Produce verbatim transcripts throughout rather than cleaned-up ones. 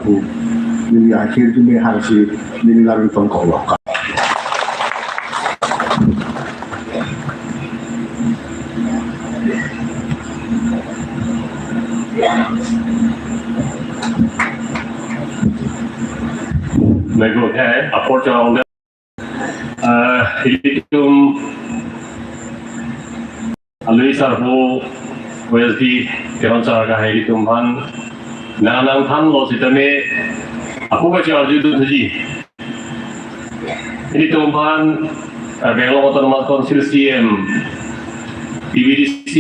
Neli akhir tu me hangsi neli lalu tong kok lok. Mego hai apor chong. Ah, ilitum alui sarpo O S D Teron sar ka hai ilitum aphan nang nangthanlo sitame ako kacharju dun thuji. Ilitum aphan, ah, Karbi Anglong Autonomous Council C E M, P V D C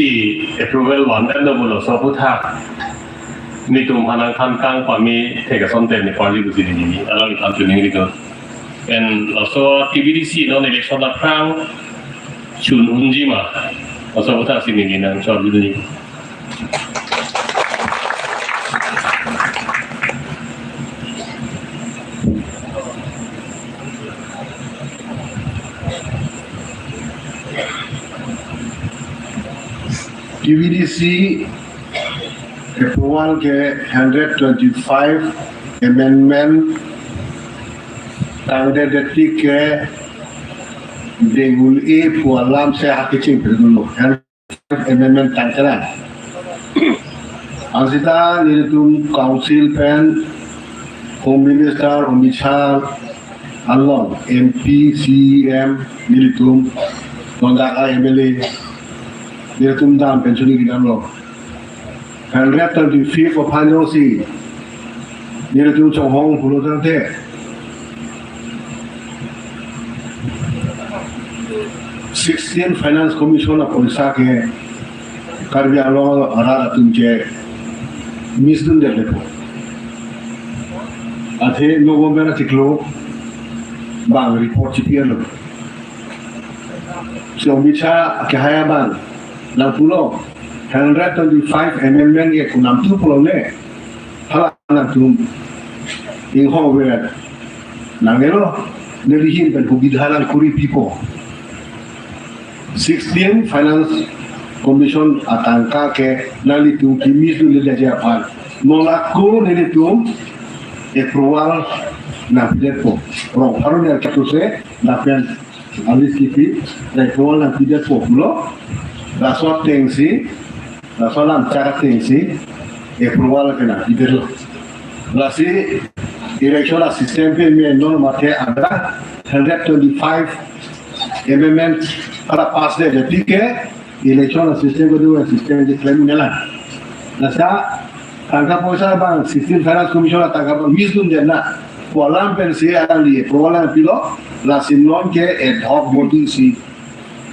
approval van dan do bolo so aphuthak ilitum aphan nangthan kang pame thek ason te ne parli busi ni alam ilitum chuning ilitum. Pen laso P V D C non election aphrang chun unji ma? Laso aphuthak si neli nangchor dun. P V D C approval ke hundred twenty-five amendment tangdet tik ke dengul-e pu alam si hakecheng perdunlo. Hundred amendment tangteran. Ansita nelitum council pen Home Minister Amit Shah along M P, C E M, nelitum, non dak a M L A, nelitum dam pen chuni kedamlo. Hundred twenty-fifth aphan jongsi nelitum chonghong pulo tangte, sixteen Finance Commission apoisa ke Karbi Anglong arat atum ke misdun detlepo. Athe November achiklo abang report chipian lo. Si Amit Shah kehai abang nangpulo, hundred twenty-five amendment ke konam tu pulo ne. Hala nangtum inghong ver nangnelo, neli ahin pen hubidha nangkuri pipo. Sixteen Finance Commission atangka ke nanglitum kemisdunle aphan, non ako nelitum approval nangpidetpo. Rong pharo ni arkatuse lapen alis kipi, approval nangpidetpo pulo. Laso atengsi, laso alam chak atengsi approval ke nangpidetlo. Lasi election asystem pen me non mate ada hundred twenty-five amendment hala pass det tik ke election asystem kedo asystem keklem nelang. Lasi tangka poisa abang sixteen Finance Commission atangka abang misdundet na pu alam pensi alangli approval nangpilo. Lasi non ke ad hoc body si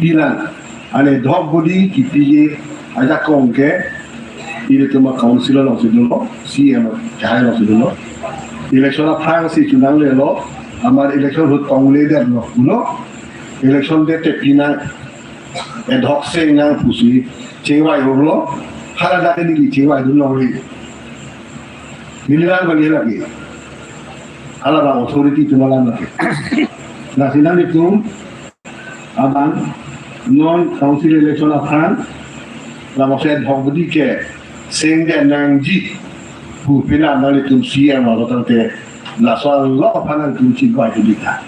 pilang. An ad hoc body kipiji ajakong ke ilitum a-council alongsi dunlo, C E M kehai alongsi dunlo. Election aphrangsi chunanglelo, amat election ahut tongledetlo pulo. Election det te pinang, ad hoc seng nang pusi chevai urlo. Hala dak neli chevai dun longri. Neli lang bang lagi. Hala abang authority atum alam lagi. Lasi nanglitum abang non council election aphrang lapuson ad hoc body ke sengdet nangji pu pinam nanglitum C E M alo tangte laso along aphan nangtum chingvai tu dita.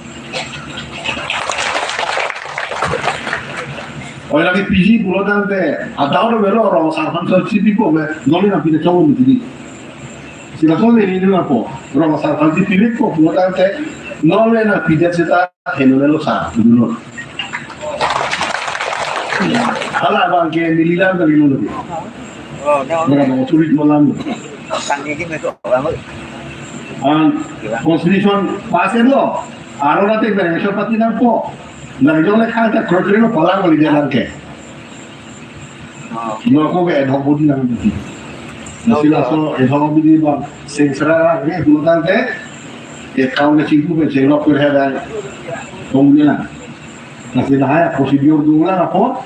Oi lagi piji pulo tangte adau lo velo rong asar aphan so chipipo me, non le nangpidetpo mati di. Si laso le ni lapo, rong asar aphan si pilikpo pulo tangte non le nangpidet seta heno le lo sa, dunlo. Hala abang ke neli lang kali lo lagi. Oh, no. Mera mau sulit malam. Kang ini me ko, kamu. An constitution pass lo. Aro nate election party nangpo. Nang jong le khang ta kroi kroi lo palang kali dia nang ke. Oh. No ko ke ad hoc body nang di. No, si laso ad hoc body abang seng sera ke pulo tangte, account ke chingpu pen chenglok per hai dai. Tong ni lang. Lasi lahai procedure dun lang apo.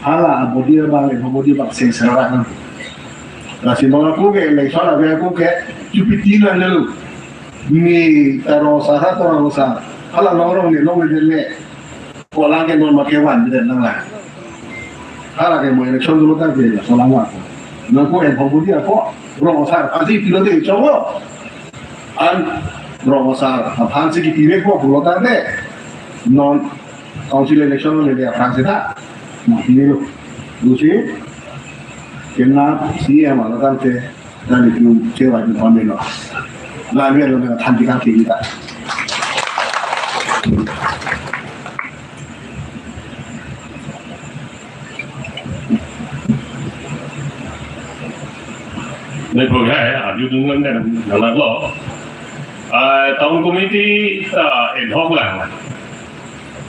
Hala body abang, body abang seng sera nang. Lasi non ako ke election ave ako ke chupiti nanglelo. Ni ta rong asar ha ta rong asar. Hala long rong ni long ni le. Ko lang ke non ma kevan de nang la. Hala ke mo election dolo ta ke la so lang wa. Non ko ad hoc body ako rong asar. Asi pilo de chongo. an rong asar aphan si kipire ko pulo tangte non council election lo neli aphan si ta. Nah, neli lo. Lapusi kena C M alo tangte dan itu cewa itu pamelo. Lalu lo dengan thanti kan kita. Nai phu hai, arjudun nang dan nang lo. Ah, town committee ta ad hoc lang.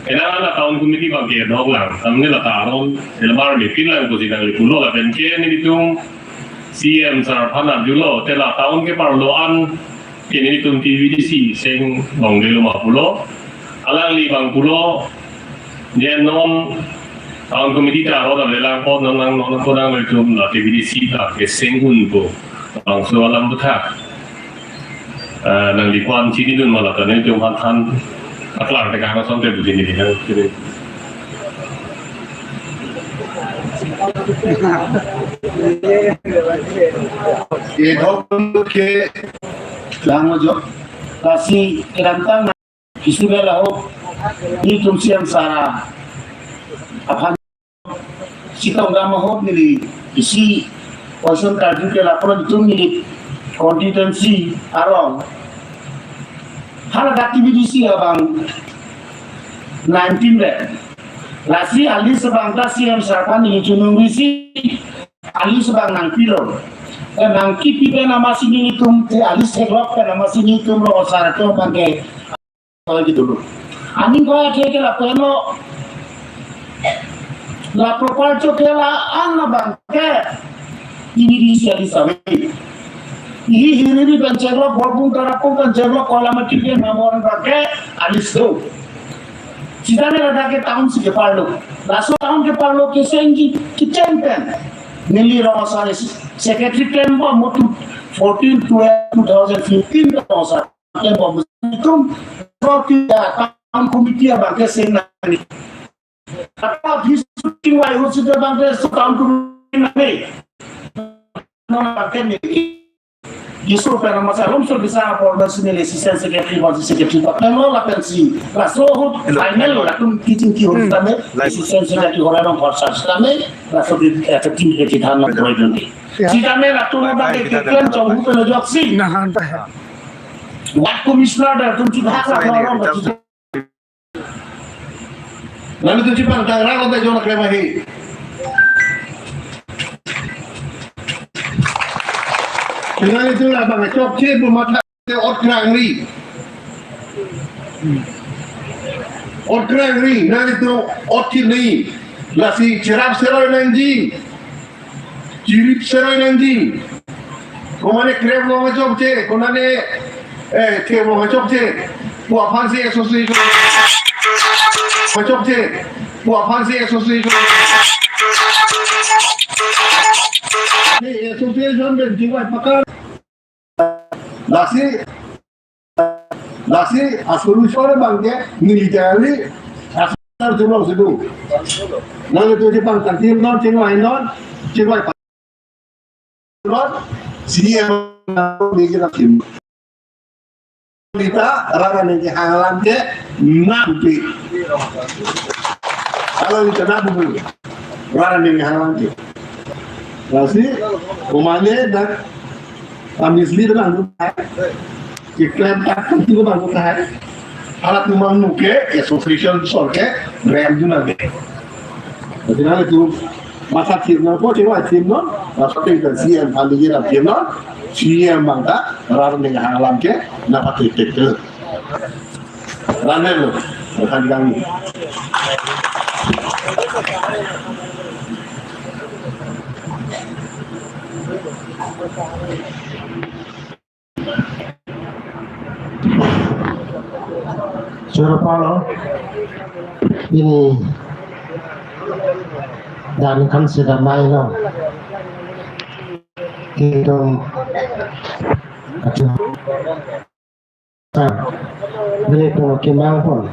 Ena la town committee bang ke ad hoc lang. Samne la ta aron, ela mar me pin lang ko si nangli pulo lapen ke nelitum C M sir aphan arjulo, te la town ke parlo an ke nelitum T V D C seng long de lo ma pulo. Alangli bang pulo, je non town committee ta aron le lang ko non lang non ko nang nelitum la T V D C ta ke seng un ko. Bangso alam puthak. Eh, nangli kwan chinidun ma la ta nelitum aphan than aklar te kang asonte buji ni nang. Ad hoc ke lang jo. Lasi kedamtang na festival ahok nelitum C M sir aphan si tong gam ahok neli isi question karju ke lapuson itum neli constituency arong hala T V D C abang nineteen re. Lasi a-list abang ta C M sir aphan neli chunung risi a-list abang nangpilo. Eh, nangkipi pen amatsi nelitum te a-list theklok pen amatsi nelitum lo sar atum abang ke oi gitu lo. Aning ko athe ke lapen lo. La proper cho ke la an abang ke T V D C a-list ave. Isi hiri pen cheklok, Borpung Tarapung pen cheklok, Kolamati ke namor abang ke a-list do. Sitame ladak ke town si keparlo. Laso town keparlo ke sengji kitchen pen neli rong asar secretary klembom mo tu fourteen twelve two thousand fifteen rong asar klembom itum roti ya town committee abang ke seng nani. Apa history wai husi abang ke town committee nani. Non abang ke neli. Yesu pen amatsi alom so bisa former senior assistant secretary, vice secretary, pa pen lo lapen si. Laso ahut final lo latum teaching ki hori tame, assistant secretary hori nong khorsa tame, laso di, eh, teaching secretary than nong hori dunde. Sitame latum abang ke klem chong hu pen lo joksi. Nahan ta hai. Ward commissioner latum chithak la lo lo. Nangtum chipangtang ra lo ta jona klem ahi. Nangtum la bang chokche pu matha te ot krangri. Ot krangri, nangtum ot kini. Lasi cherap seroi nangji. Chirip seroi nangji. Komane krep long chokche, konane, eh, krep long chokche. Pu aphan si association chokche. Pu aphan si association. Ni association pen jiwai pakar. Lasi, lasi, asolution abang ke neli jali, asal jumlah situ. Nangtum chipangtang tim non, chingvai non, chingvai non, C M ni kita tim. Kita rara ni hanglam ke nampi. Kalau kita nampi, rara ni hanglam ke. Lasi, komane dak kami sendiri nang iklem tak tentu bang tahai. Alat numang nuke, association sorke, rem juna ke. Jadi nanglitum matha tim non, ko chingvai tim non, laso te C M aphan lagi ram tim non, C M abang ta, rara ni hanglam ke, nangpatik tik tu. Ramen lo, rekan kami. Choro palo, pini dan kan sedamai lo. Itum, aduh. Beli tu kimang pon.